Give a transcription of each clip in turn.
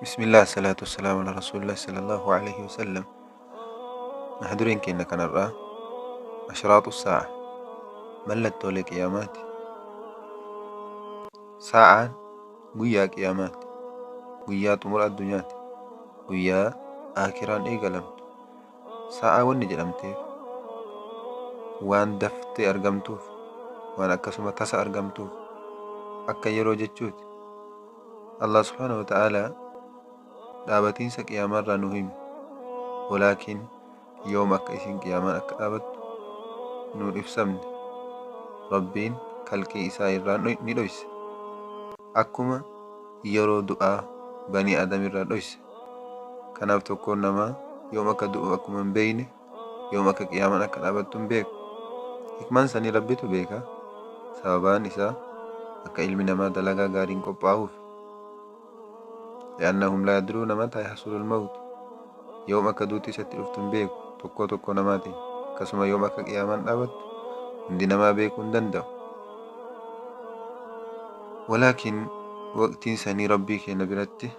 Bismillah salaatu wassalaamu ala rasuulillah sallallahu alaihi wasallam. Mata dureen keenya kanarraa ashraatu saa'a, mallattoolee qiyaamaati. Saa'aan guyyaa qiyaamaati. Guyyaa xumura addunyaati. Guyyaa aakiraan eegalamtu. Saa'aa wanni jedhamteef waan daftee argamtuuf, waan akkasuma tasa argamtuuf, akka yeroo jechuuti. Allah subhaanahu wa ta'aalaa dhaabatiinsa qiyaamaarraa nu hime. Walaakin yoom akka isin qiyaamaan akka dhaabattu nuun ibsamne. Rabbiin kalqii isaa irraa ni dhoyse. Akkuma yeroo du'aa banii Aadam irraa dhoyse. Kanaaf tokkoon namaa yoom akka du'u akkuma hin beeyne, yoom akka qiyaamaan akka dhaabattu hin beeku. Hikmaan sanii Rabbitu beeka. Sababaan isaa akka ilmi namaa dalagaa gaariin qophaa'uuf. Li'annahum laa yadruuna mataa yahsulul mawt. Yoom akka duuti isatti dhuftu hin beeku tokkoo tokkoo namaatiin. Akkasuma yoom akka qiyaamaan dhaabattu hundi namaa beekuu hin danda'u. Walaakin waqtiin sanii Rabbii keenya biratti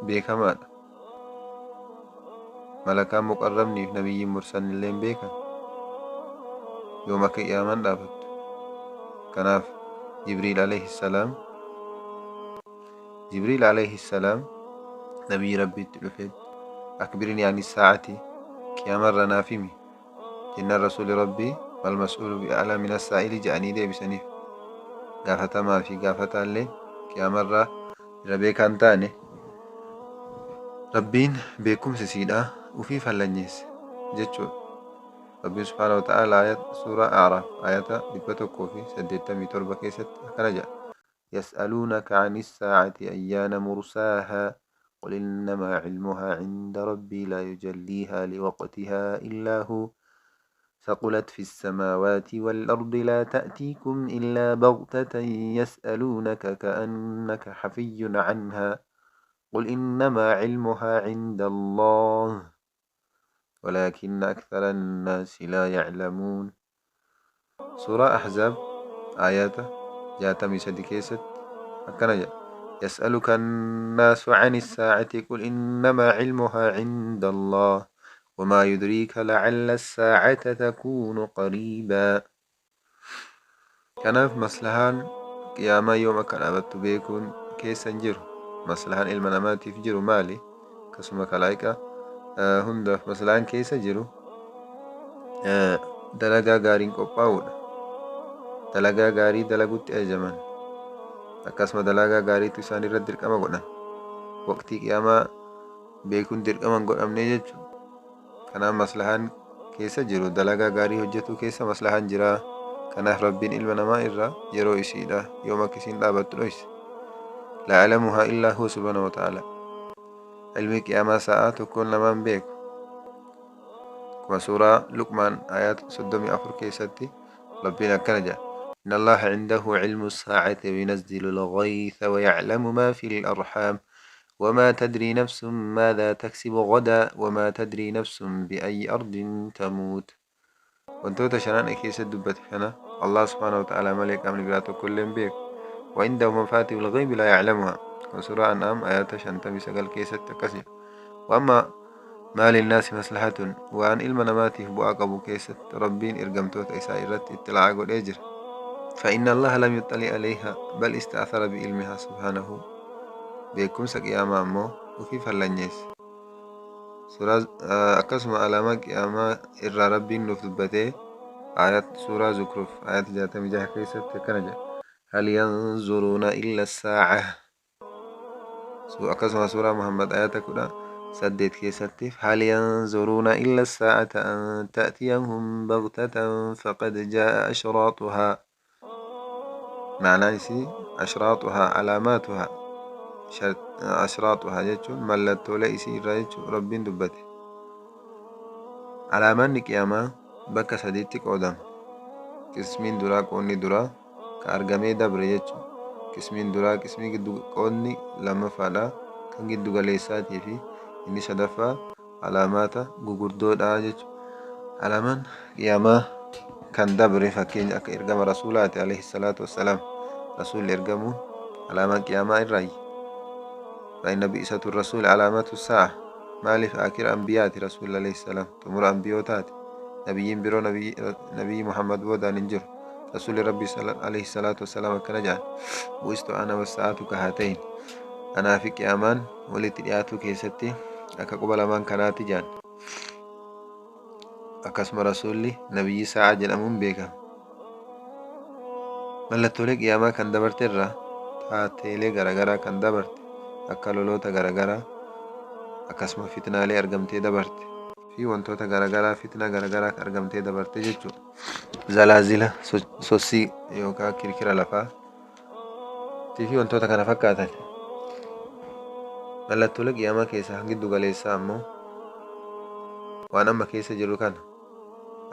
beekamaadha. Malakaan muqarrabniif nabiyyiin mursalnillee hin beekan. Yoom akka qiyaamaan dhaabattu. Kanaaf Jibriil alayhi salaam Jibriil alayhi salaam nabiyyi Rabbiitti dhufee, akbirinii ani saa'ati, qiyaamarra naaf himi jennaan, rasuuli Rabbii mal mas'uulu bi'a'laa min assaa'ili jedhanii deebisaniif. Gaafatamaa fi gaafataallee qiyaamarraa irra beekaa hin taane. Rabbiin beekumsa isiidhaa ufii fallanyeesse jechuudha. Rabbiin subhaanahu wa ta'aala ayat suuraa A'raaf ayata 187 keessatti akkana jedha: Yas'aluunaka ani saa'ati ayyaana mursaahaa qul innamaa cilmuhaa cinda rabbii laa yujalliihaa liwaqtihaa illaa hu ثقلت في السماوات والأرض لا تأتيكم إلا بغتة يسألونك كأنك حفي عنها قل إنما علمها عند الله ولكن أكثر الناس لا يعلمون. Suuraa Ahzaab aayaata 63 keessatti akkana jedha: يسألك الناس عن الساعة قل إنما علمها عند الله وما يدريك لعل الساعة تكون قريبا. Kanaaf maslahaan qiyaamaa yoom akka dhaabattu beekuun keessa hin jiru. Maslahaan ilma namaatiif jiru maali? Akkasuma kalaa'iqa hundaaf maslahaan keessa jiru dalagaa gaariin qophaa'uudha. Dalagaa gaarii dalagutti ajajaman. Akkasuma dalagaa gaariitu isaan irratti dirqama godhan. Waqtii qiyaamaa beekuun dirqama hin godhamne jechuudha. Kanaaf maslahaan keessa jiru dalagaa gaarii hojjetuu keessa maslahaan jira. Kanaaf Rabbiin ilma namaa irraa yeroo isiidha yoom akka isiin dhaabattu dhoyse. لا يعلمها إلا هو سبحانه وتعالى. Ilmi qiyaamaa sa'aa tokkoon namaan beeku. Akkuma suuraa Luqmaan ayaat 34 keessatti Rabbiin akkana jedha: إن الله عنده علم الساعة وينزل الغيث ويعلم ما في الأرحام وما تدري نفس ماذا تكسب غدا وما تدري نفس بأي أرض تموت. Wantoota shanan keessa dubbate kana Allah subhaanahu wa ta'ala malee qaamni biraa tokko illee hin beeku. وعنده مفاتيح الغيب لا يعلمها. Suuraa An'aam ayaata 59 keessatti akkas jedha. وأما ما للناس مصلحة, waan ilma namaatiif bu'aa qabu keessatti Rabbiin ergamtoota isaa irratti ittilaa'a godhee jira. فإن الله لم يطلع عليها بل استأثر بعلمها سبحانه. Beekumsa qiyaamaa ammoo ufii fallanyeesse. Suuraa akkasuma alaamaa qiyaamaa irraa Rabbiin nuuf dubbatee ayat suuraa Zukruf ayat 66 keessatti akkana jedha: هل ينظرون إلا الساعة. Akkasuma suuraa Muhammad ayata 18 keessatti: هل ينظرون إلا الساعة أن تأتيهم بغتة فقد جاء أشراطها. Ma'anaan isii أشراطها علاماتها, أشراطها jechuun mallattoolee isii irraa jechuun Rabbiin dubbate. Alaamaanni qiyaamaa bakka sadiitti qoodama. Qismiin duraa, qoonni duraa, ka argamee dabre jechuudha. Qismiin duraa, qismii giddu, qoonni lammaffaadha kan giddu galeessaatii fi inni sadaffaa alaamaata gugurdoodha jechuudha. Alaamaan qiyaamaa kan dabre fakkeenya akka ergama rasuulaati alayhi salaatu wassalaam. Rasuulli ergamuun alaamaa qiyaamaa irraayi. فإن بئسة الرسول علامة الساعة. مالف آخر أنبياء رسول عليه السلام تمر أنبيوتات نبيين برو نبي محمد بودا ننجر رسول ربي صلى عليه الصلاة والسلام كنجان بوست أنا والساعة كهاتين أنا في قيامان ولترياتو كيستي أكا قبل من كانت جان أكسم رسولي نبي ساعة جنمون بيكا mallattoolee qiyaamaa kan dabarte irraa taateelee garaagaraa kan dabarte akka loloota garaagaraa akkasuma fitnaalee argamtee dabarte fi wantoota garaagaraa fitnaa garaagaraa argamtee dabarte jechuudha. Zalaazila sossii yookaan kirkira lafaa fi wantoota kana fakkaatan. Mallattoolee qiyaamaa keessaa giddu galeessaa ammoo waan amma keessa jiru kana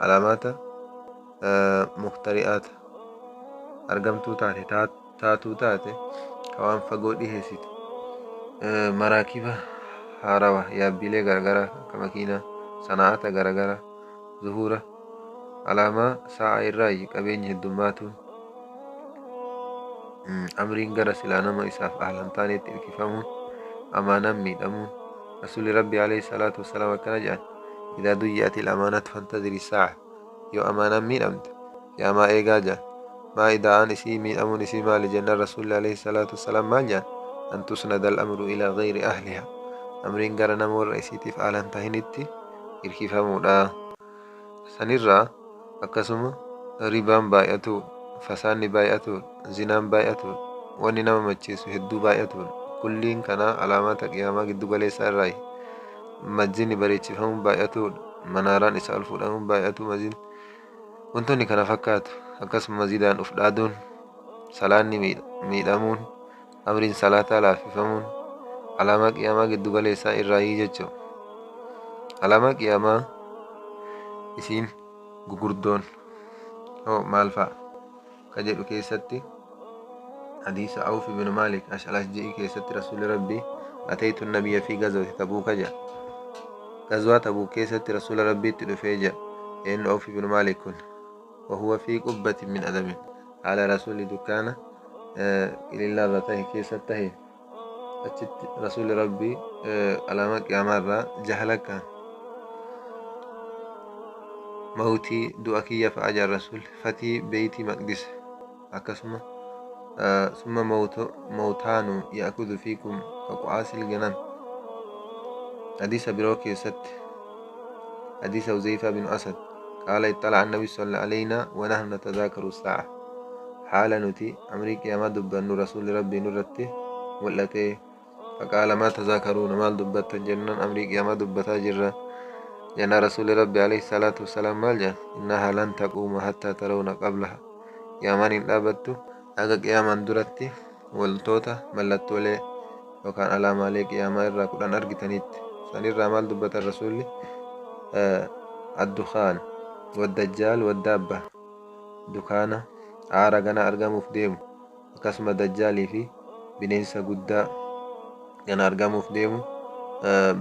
alaamaata muktari'aata argamtuu taate taatuu taate ka waan fagoo dhiheessitu maraakiba haarawa yaabbiilee garagaraa akka makiinaa sana'aata garagaraa zuhura alaamaa sa'a irraayi qabeenyi heddummaatuun amriin gara silaa nama isaaf ahlan taanetti irkifamuun amaanaan miidhamuun rasuuli rabbi alayhi salaatu wasalaam akkana jedhan idaa duyyi'ati amaanatu fantadiri saa'a yoo amaanaan miidhamte qiyaamaa eegaa jedhan ما إذا أن إسي من أمون إسي مال جنة رسول عليه الصلاة والسلام مال جان أن تسند الأمر إلى غير أهلها أمرين قرنا مور إسي تفعل تهنتي إركيفا مودا سنرى أكسم ربان بايتو فسان بايتو زنان بايتو وني نما مچيسو هدو بايتو كلين كنا علامات قيامة قدو قليس الرأي مجزيني بريتشفهم بايتو مناران إسأل فلان بايتو مزين wantoonni kana fakkaatu akkasuma maziidaan uf dhaaduun salaanni miidhamuun amriin salaataa laaffifamuun alaamaa qiyaamaa giddu galeessaa irraayii jechuudha. Alaamaa qiyaamaa isiin gugurdoon hoo maal fa'a ka jedhu keessatti hadiisa Awf ibn Maalik Ash'alashji'i keessatti rasuulli rabbii ataytu nabiyya fi gazwati Tabuuka jedha. Gazwaa Tabuuk keessatti rasuula rabbiitti dhufee jedha. Eenyu Awf ibn Maalik kun? وهو في قبة من أدم على رسول دكانة إلى الله كيس التهي رسول ربي علامة قيامة جهلك موتي دؤكية فأجى الرسول فتي بيتي مقدس أكسمة ثم موت موتان يأخذ فيكم كقعاس الجنان حديث بروكي ست حديث وزيفة بن أسد قال اطلع النبي صلى الله علينا ونحن نتذاكر الساعة حال نتي أمريكا ما دبن رسول ربي نرته ملته فقال ما تذاكرون مال دبت جنان أمريكا ما دبتا جرة جنا رسول ربي عليه الصلاة والسلام مال جن إنها لن تقوم حتى ترون قبلها يا من الأبت أغا قياما درتي والتوتا ملتولي وكان على مالك يا ما إرى قرآن أرجتنيت سنرى مال دبت الرسول الدخان والدجال والدابة دكانة aara gana argamuuf deemu akkasuma dajjaalii fi bineensa guddaa gana argamuuf deemu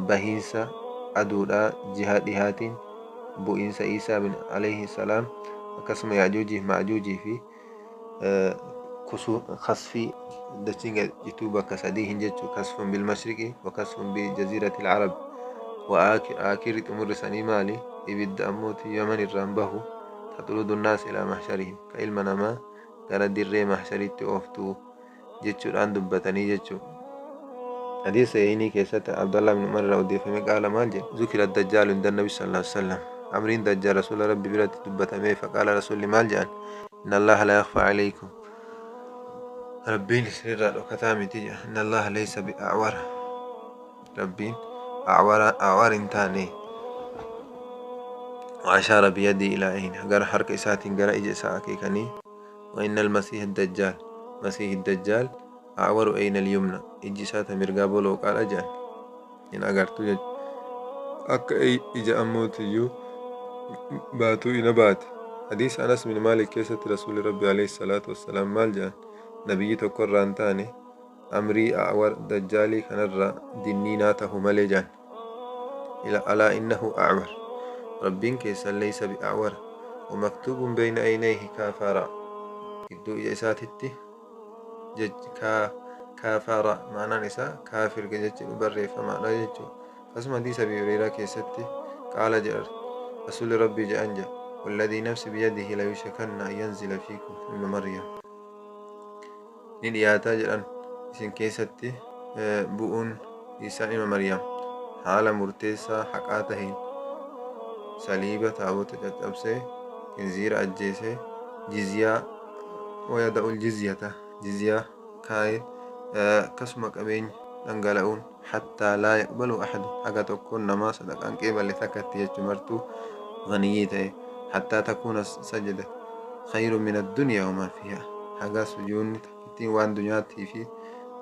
bahiinsa aduudhaa jiha dhihaatiin bu'iinsa Iisaa bin alayhi salaam akkasuma yaajuujii fi maajuujii fi kusuu kasfii dachiin jituu bakka sadii hin jechuu kasfun bilmashriqi wa kasfun bijaziirati alcarab wa aakirri xumurri sanii maali ibidda ammooti yaman irraan bahu taxrudu nnaas ilaa mahsharihim ka ilma namaa gara dirree mahsharitti ooftuu jechuudhaan dubbatanii jechuu. حديث صحيحيني كيست عبد الله بن عمر odeeffame قال maal jedhe ذكر الدجال عند النبي صلى الله عليه وسلم أمرين دجال رسول ربي biratti dubbatame فقال رسول maal jedhan إن الله لا يخفى عليكم ربين isinirraa dhokataa miti jedha إن الله ليس بأعور ربين أعور أعور hin taane وأشار بيدي إلى عينه gara harka isaatiin gara ija isaa akeekanii وإن المسيح الدجال مسيح الدجال أعور أين اليمنى ijji isaa ta mirgaa bolooqaadha jedhan hin agartu jechuudha. Akka ija ammootiyyuu baatuu ina baate. Hadiisa Anas bin Maalik keessatti Rasuulli Rabbi alayhi salaatu wassalaam maal jedhan nabiyyi tokko irraa hin taane amrii acwar dajjaalii kanarraa dinniinaa tahu malee jedhan. Alaa innahu acwar rabbiin keessan laysa bi'acwara ومكتوب بين عينيه كافرا gidduu ija isaatitti Kafara ma'anaan isaa kaafir jechuun barreeffamaadha jechuudha. Akkasuma hadiisa Abii Hureyraa keessatti qaala jedha Rasuulli Rabbii jedhan jedha والذي نفسي بيده ليوشكن أن ينزل فيكم ابن مريم ni dhiyaataa jedhan isin keessatti bu'uun Iisaan ilma Maryam haala murteessaa haqaa taheen saliiba taabota caccabsee kinziira ajjeesee jizyaa wayada'ul jizyata jizyaa kaayee akkasuma qabeenya dhangala'uun hattaa laa yaqbalu ahadu haga tokkoon namaa sadaqaan qeeballe takkatti jechuu martuu ganiyyii ta'e hattaa takuuna sajada khayru min addunyaa wamaa fiihaa haga sujuunni takkittiin waan dunyaattii fi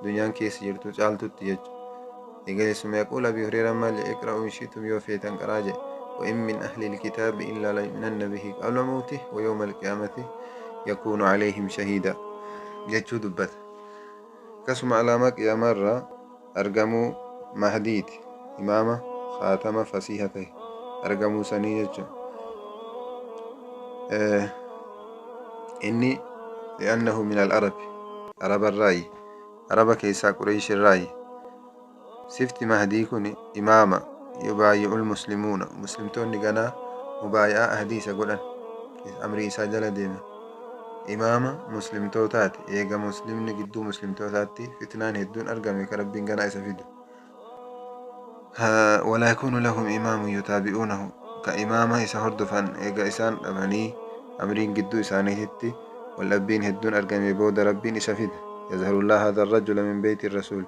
dunyaan keessa jirtu caaltutti jechu. Eegale suma yaquul Abi Hureyraa maal jedhe iqra'uu in shi'tum yoo feetan qaraa jedhe وإن من أهل الكتاب إلا ليؤمنن به قبل موته ويوم القيامة يكون عليهم شهيدا jechuu dubbata. Akkasuma alaamaa qiyaamaa irraa argamuu Mahdiiti imaama khaatama fasiiha ta'e argamuu sanii jechuudha. Inni li'annahu min al-arabi araba irraayi araba keessaa Qureesh irraayi. Sifti Mahdii kun imaama yubaayi'ul muslimuuna muslimtoonni ganaa mubaayi'aa ahdii isa godhan amrii isaa jala deeman. Imaama muslimtootaati eega muslimni gidduu muslimtootaatti fitnaan hedduun argame ka Rabbiin ganaa isa fidu. Walaa yakuunu lahum imaamun yutaabi'uunahu ka imaama isa hordofan eega isaan dhabanii amriin gidduu isaaniititti waldhabbiin hedduun argame booda Rabbiin isa fida. Yazharullaa hadha arrajula min beeyti rasuul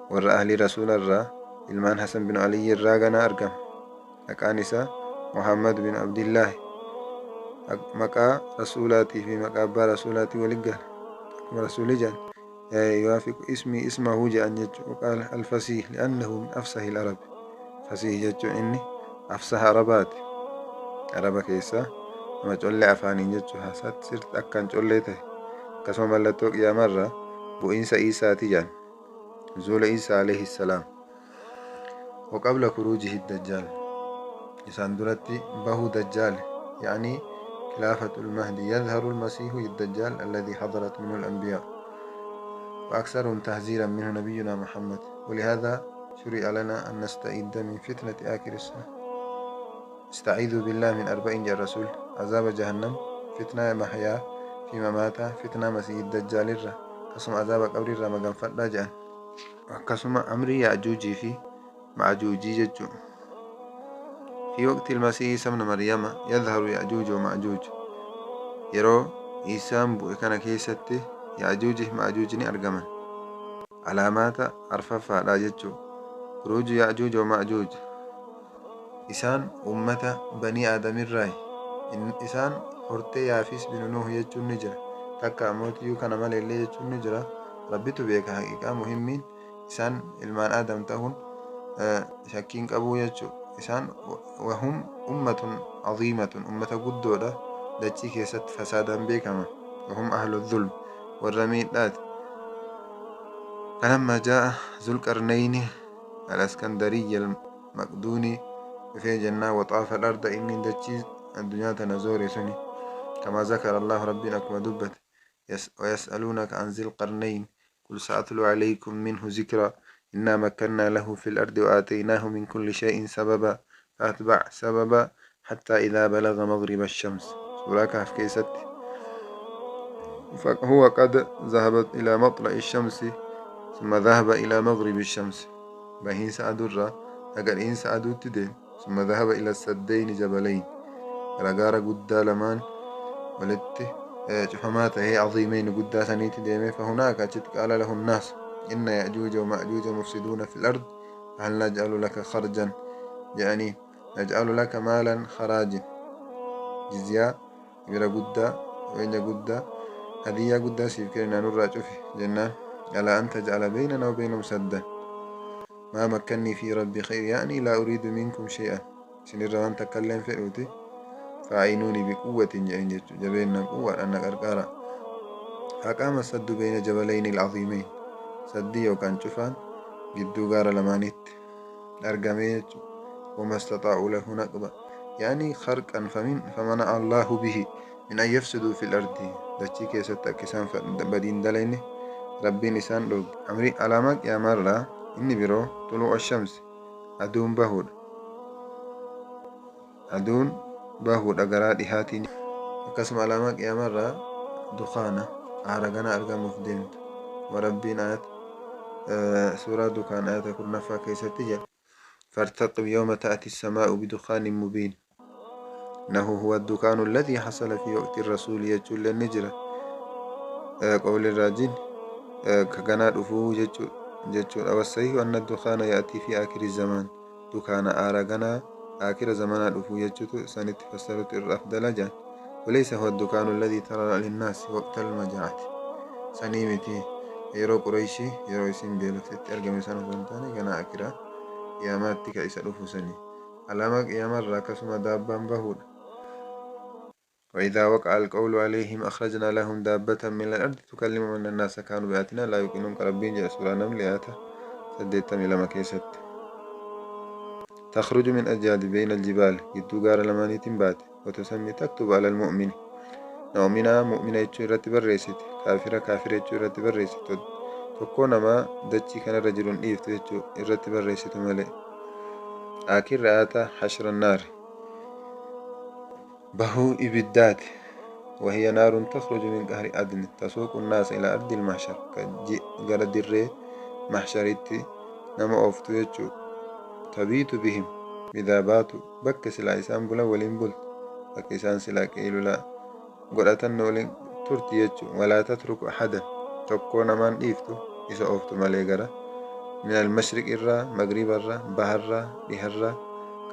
warra ahlii rasuula irraa ilmaan Hasan bin Aliyyi irraa ganaa argama. Maqaan isaa Muhammad bin Abdillaahi maqaa rasuulaatii fi maqaa abbaa rasuulaatii waliin gala. Akkuma rasuulli jedhan yuwaafiqu ismii ismahu jedhan jechuudha. Qaala alfasiih li'annahu min afsahi al-arabi. Fasiih jechuun inni afsaha arabaati. Araba keessaa nama collee afaaniin jechuudha. Haasaatti sirriitti akkaan collee ta'e. Akkasuma mallattoo qiyaamarraa bu'iinsa Iisaati jedhan. Nuzuula Iisaa alayhi salaam. وقبل خروجه الدجال إسان درتي به دجال يعني خلافة المهدي يظهر المسيح الدجال الذي حضرت منه الأنبياء وأكثرهم تحذيرا منه نبينا محمد ولهذا شرع لنا أن نستعيد من فتنة آخر السنة. استعيذوا بالله من 40 جاء الرسول عذاب جهنم فتنة محيا في مماته فتنة مسيح الدجال الرّ قسم عذاب قبر الرّ مقام فرد قسم أمر يأجوجي في مأجوجي ججو في وقت المسيح عيسى ابن مريم يظهر يأجوج ومأجوج يرو عيسى bu'e kana keessatti يأجوج مأجوج ni argaman. Alaamaata arfaffaadha jechuu. Khuruuju يأجوج ومأجوج isaan ummata banii aadamirraayi. Isaan hortee Yaafis bin Nuuh jechuun ni jira. Takka ammootiyyuu kana maleellee jechuun ni jira. Rabbitu beeka haqiiqaa muhimmiin isaan ilmaan aadam ta'uun shakkiin qabuu jechuudha. Isaan wahum ummatun aziimatun ummata guddoodha dachii keessatti fasaadaan beekaman. Wahum ahlu dhulm warra miidhaati. فلما جاء ذو القرنين الاسكندري المقدوني في جنة وطاف الأرض إني دتشي الدنيا تنزوري سني كما ذكر الله ربنا كما دبت ويسألونك عن ذي القرنين قل سأتلو عليكم منه ذكرا إنا مكنا له في الأرض وآتيناه من كل شيء سببا فأتبع سببا حتى إذا بلغ مغرب الشمس. سورة كهف كيست. فهو قد ذهبت إلى مطلع الشمس ثم ذهب إلى مغرب الشمس بهين سأدرة أقل إن سأدو تدين ثم ذهب إلى السدين جبلين رقار قد لمان ولت شفمات هي عظيمين قد سنيت ديمي فهناك قال له الناس إن يأجوج ومأجوج مفسدون في الأرض فهل نجعل لك خرجا يعني نجعل لك مالا خراجا جزية يرى قد وين قد هدية قد سيفكرنا نرى شوفي جنة على أن تجعل بيننا وبينهم سدا ما مكنني في ربي خير يعني لا أريد منكم شيئا سنرى أن تكلم في أوتي فأعينوني بقوة جبيننا قوة أن أرقارا فقام السد بين جبلين العظيمين سدي وكان شوفان جدو غار لمانيت أرقاميت وما استطاعوا له نقبا يعني خرقا فمنع الله به من أن يفسدوا في الأرض دتشي كيست كيسان بدين دلينه Rabbiin isaan dhoogge. Amrii alaamaa qiyaamaarraa inni biroo xuluu'a shamsi, aduun bahuudha. Aduun bahuudha garaa dhihaatiin. Akkasuma alaamaa qiyaamaarraa dukaana, aara ganaa argamuuf deemtu. Wa Rabbiin ayat suuraa dukaan ayata 10ffaa keessatti jedha. فارتقب يوم تأتي السماء بدخان مبين إنه هو الدكان الذي حصل في وقت الرسول يجول النجرة قول الراجين كغنا دفو جچو. والصحيح أن الدخان يأتي في آخر الزمان، دكان آرغنا آخر زمان دفو جچو سنت فسرت الأفضل جان، وليس هو الدكان الذي ترى للناس وقت المجاعة. سنيمتي yeroo Qurayshii yeroo isin beeloftetti argame sana osoo hin taane ganaa akiraa qiyaamaatti ka isa dhufu sanii. Alaamaa qiyaamarraa akkasuma daabbaan bahuudha. وإذا وقع القول عليهم أخرجنا لهم دابة من الأرض تكلمهم أن الناس كانوا بآياتنا لا يوقنون، كربين جاء سورة نمل آية 82 كيست. تخرج من أجاد بين الجبال، جدو غار لمانيت بات، وتسمي تكتب على المؤمن مؤمنا مؤمنة jechuu irratti barreessiti, kaafira kaafira jechuu irratti barreessiti. Tokkoo namaa dachii kanarra jiru hin dhiiftu jechuu irratti barreessitu malee. Akirri aata hashra naari, bahuu ibiddaati. وهي نار تخرج من قهر عدن تسوق الناس إلى أرض المحشر، gara dirree mahsharitti nama ooftu jechuu. تبيت بهم إذا باتوا، bakka silaa isaan bulan waliin bultu, bakka isaan silaa qeylulaa godhatan waliin turti jechuu. ولا تترك أحدا، tokkoo namaan dhiiftu isa ooftu malee, gara من المشرق irraa, magribarraa, baharraa, dhiharraa,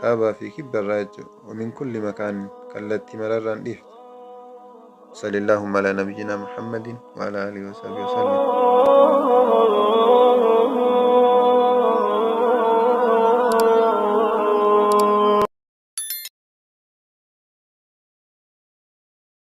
kaabaa fi kibbarraa jechuu. ومن كل مكان، kallattii mararraan dhiiftu. صلى اللهم على نبينا محمد وعلى آله وصحبه وسلم.